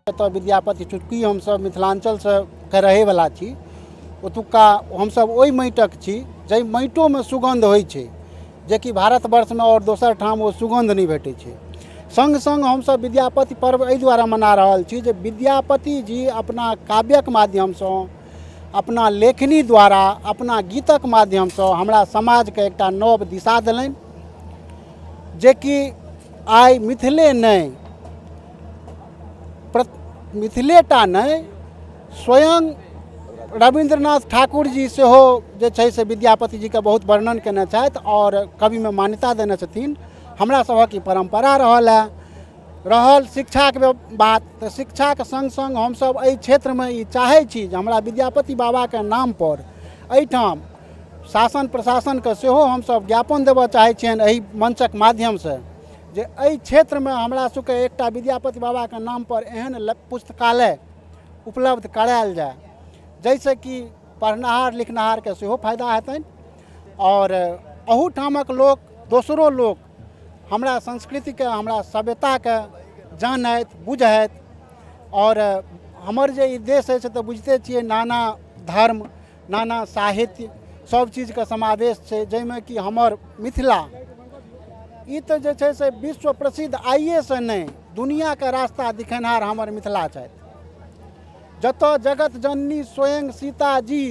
एतऽ विद्यापति, चूँकि हमसभ मिथिलाञ्चलसँ के रहैवला छी, ओतुक्का हमसभ ओहि माटिक छी जाहि माटिओमे सुगन्ध होइ छै, जेकि भारतवर्षमे आओर दोसर ठाम ओ सुगन्ध नहि भेटै छै। सङ्ग सङ्ग हमसभ विद्यापति पर्व एहि दुआरे मना रहल छी जे विद्यापति जी अपना काव्यक माध्यमसँ, अपना लेखनी द्वारा, अपना गीतक माध्यमसँ हमरा समाजके एकटा नव दिशा देलनि, जेकि आइ मिथिले नहि, मिथिलेटा नहि, स्वयं रविन्द्रनाथ ठाकुर जी सेहो जे छै से विद्यापति जीके बहुत वर्णन कयने छथि आओर कविमे मान्यता देने छथिन। हमरा सभक ई परम्परा रहल हँ। रहल शिक्षाके बात, तऽ शिक्षाके सङ्ग सङ्ग हमसभ एहि क्षेत्रमे ई चाहै छी जे हमरा विद्यापति बाबाके नामपर एहिठाम शासन प्रशासनके सेहो हमसभ ज्ञापन देबऽ चाहै छियनि एहि मञ्चक माध्यमसँ जे एहि क्षेत्रमे हमरा सबके एकटा विद्यापति बाबाके नामपर एहन पुस्तकालय उपलब्ध करायल जाय, जाहिसँ कि पढ़निहार लिखनिहारके सेहो फायदा हेतनि आओर अहूठामक लोक, दोसरो लोक हमरा संस्कृतिके, हमरा सभ्यताके जानथि बुझथि। आओर हमर जे ई देश अछि तऽ बुझिते छियै, नाना धर्म, नाना साहित्य, सब चीजके समावेश छै, जाहिमे कि हमर मिथिला ई तऽ जे छै से विश्व प्रसिद्ध आइएसँ नहि, दुनिआँके रास्ता दिखेनिहार हमर मिथिला छथि, जतऽ जगत जननी स्वयं सीताजी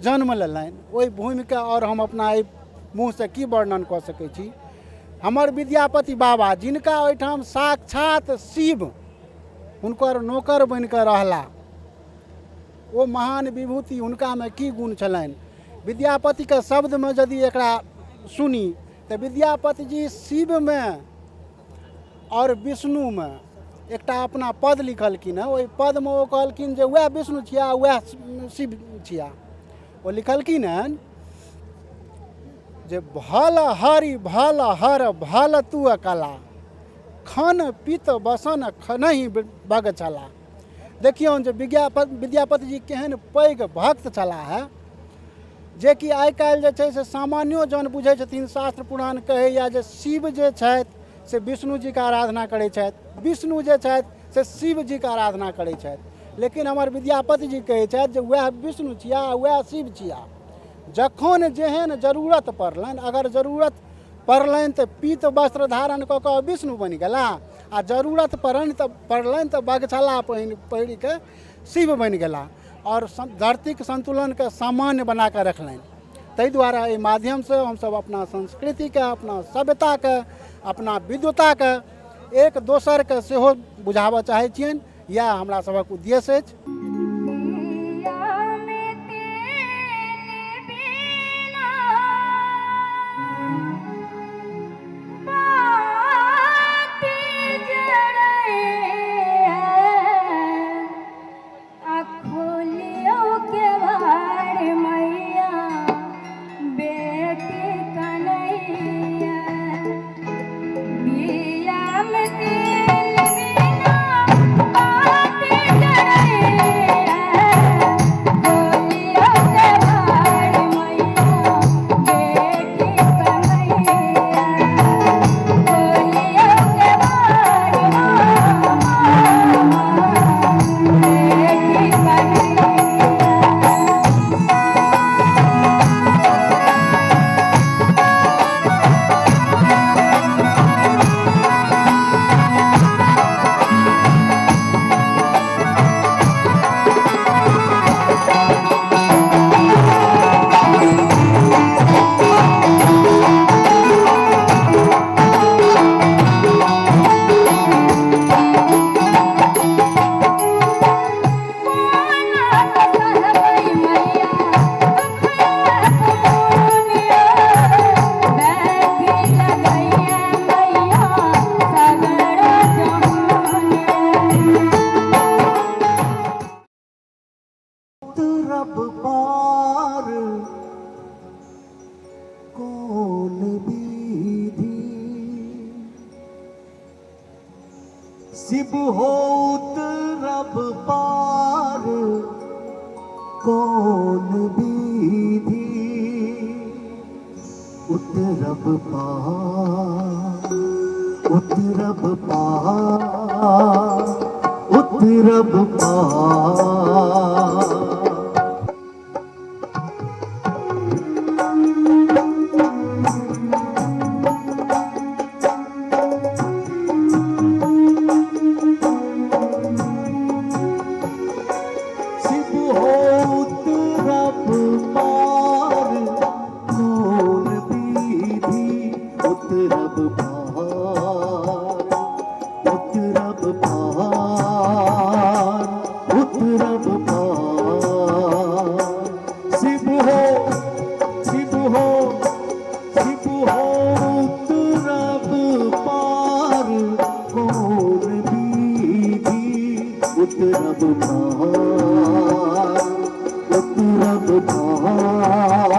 जन्म लेलनि ओहि भूमिके आओर हम अपना एहि मुँहसँ की वर्णन कऽ सकै छी। हमर विद्यापति बाबा, जिनका ओहिठाम साक्षात शिव हुनकर नौकर बनि कऽ रहला, ओ महान विभूति, हुनकामे की गुण छलनि? विद्यापतिके शब्दमे यदि एकरा सुनी तऽ विद्यापति जी शिवमे आओर विष्णुमे एकटा अपना पद लिखलखिन हँ। ओहि पदमे ओ कहलखिन जे वएह विष्णु छिया, वएह शिव छिया। ओ लिखलखिन हँ जे भल हरि भल हर भल तू कला, खन पित बसन खनहि बग छला। देखियौ जे विद्यापति जी केहन पैघ भक्त छलाह है, जेकि आइ काल्हि जे छै से सामान्यो जन बुझै छथिन, शास्त्र पुराण कहैए जे शिव जे छथि से विष्णु जीके आराधना करै छथि, विष्णु जे छथि से शिव जीके आराधना करै छथि, लेकिन हमर विद्यापति जी कहै छथि जे वएह विष्णु छिया, वएह शिव छिया। जखन जेहन जरूरत पड़लनि, अगर जरूरत पड़लनि तऽ पीत वस्त्र धारण कऽ कऽ विष्णु बनि गेला, आ जरूरत पड़लनि तऽ बगछला पहिर कऽ शिव बनि गेला आओर धरतीके सन्तुलनके सामान्य बना कऽ रखलनि। ताहि दुआरे एहि माध्यमसँ हमसभ अपना संस्कृतिके, अपना सभ्यताके, अपना विद्वताके एक दोसरके सेहो बुझाबऽ चाहै छियनि। इएह हमरा सभक उद्देश्य अछि। रब पार कौन विधि, शिव होत रब पार कौन विधि, उतरब पार। उतरब पार, उतरब पार। शिव हो उतरब पार, कौन विधि उतरब पार, उतरब पार, उतरब पार। शिव हो, शिव हो, शिव हो उतरब पार, कौन विधि उतरब पार, उतरब पार,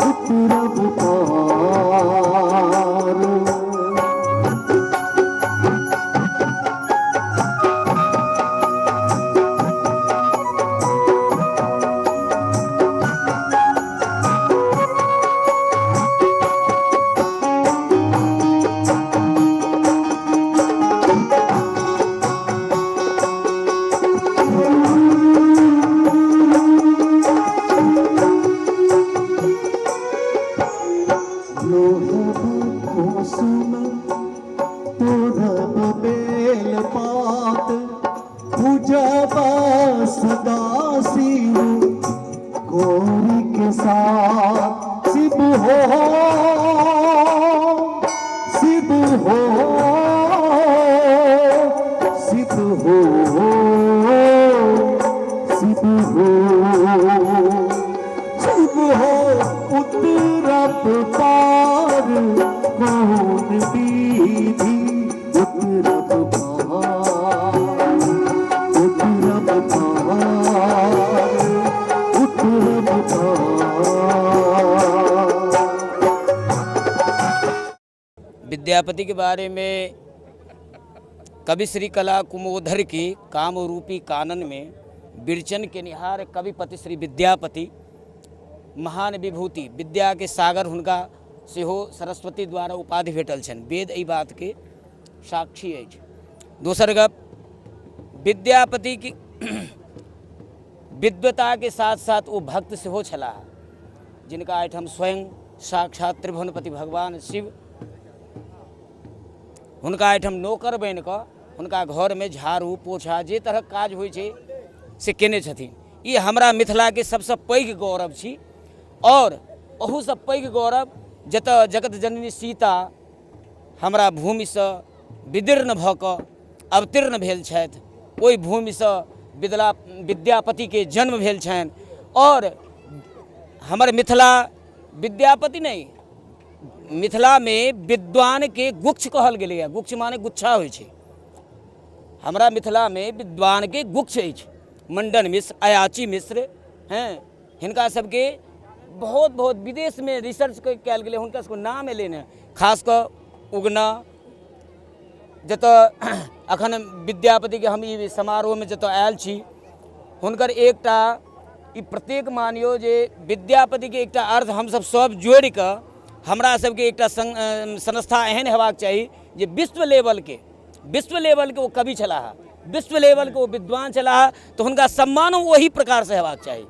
उतरब पार। लोहब कुसुम तोड़ब बेल पात, पूजब सदा शिव गौरी के साथ। शिव हो, शिव हो, शिव हो, शिव हो, शिव हो उतरब पार, कौन विधि उतरब पार, उतरब पार, उतरब पार। विद्यापति के बारे में कवि श्री कला कुमोधर की कामरूपी कानन में बिरचन के निहार कविपति श्री विद्यापति महान विभूति विद्या के सागर हुनका सेहो सरस्वती द्वारा उपाधि भेटल छनि। वेद एहि बातके साक्षी अछि। दोसर गप, विद्यापति की विद्वता के साथ साथ ओ भक्त सेहो छलाह, जिनका एहिठाम स्वयं साक्षात त्रिभुवनपति भगवान शिव हुनका एहिठाम नौकर बनि कऽ हुनका घरमे झाड़ू पोछा जे तरहक काज होइ छै से केने छथिन। ई हमरा मिथिलाके सबसँ पैघ गौरव छी। आओर ओहूसँ पैघ गौरव जतऽ जगत जननी सीता हमरा भूमिसँ विदीर्ण भऽ कऽ अवतीर्ण भेल छथि, ओहि भूमिसँ विद्यापतिके जन्म भेल छनि। आओर हमर मिथिला विद्यापति नहि, मिथिलामे विद्वानके गुच्छ कहल गेलैए। गुच्छ माने गुच्छा होइ छै। हमरा मिथिलामे विद्वानके गुच्छ अछि। मंडन मिश्र, अयाची मिश्र हैं, हिनका सबके बहुत बहुत विदेशमे रिसर्च कयल गेलै, हुनका सबके नाम एलै ने। खास कऽ उगना, जतऽ अखन विद्यापतिके हम ई समारोहमे जतऽ आयल छी, हुनकर एकटा ई प्रत्येक मानियौ जे विद्यापतिके एकटा अर्थ हमसब सब जोड़िकऽ हमरा सबके एकटा संस्था एहन हेबाक चाही जे विश्व लेवलके ओ कवि छलाह, विश्व लेवलके ओ विद्वान छलाह, तऽ हुनका सम्मानो ओही प्रकारसँ हेबाक चाही।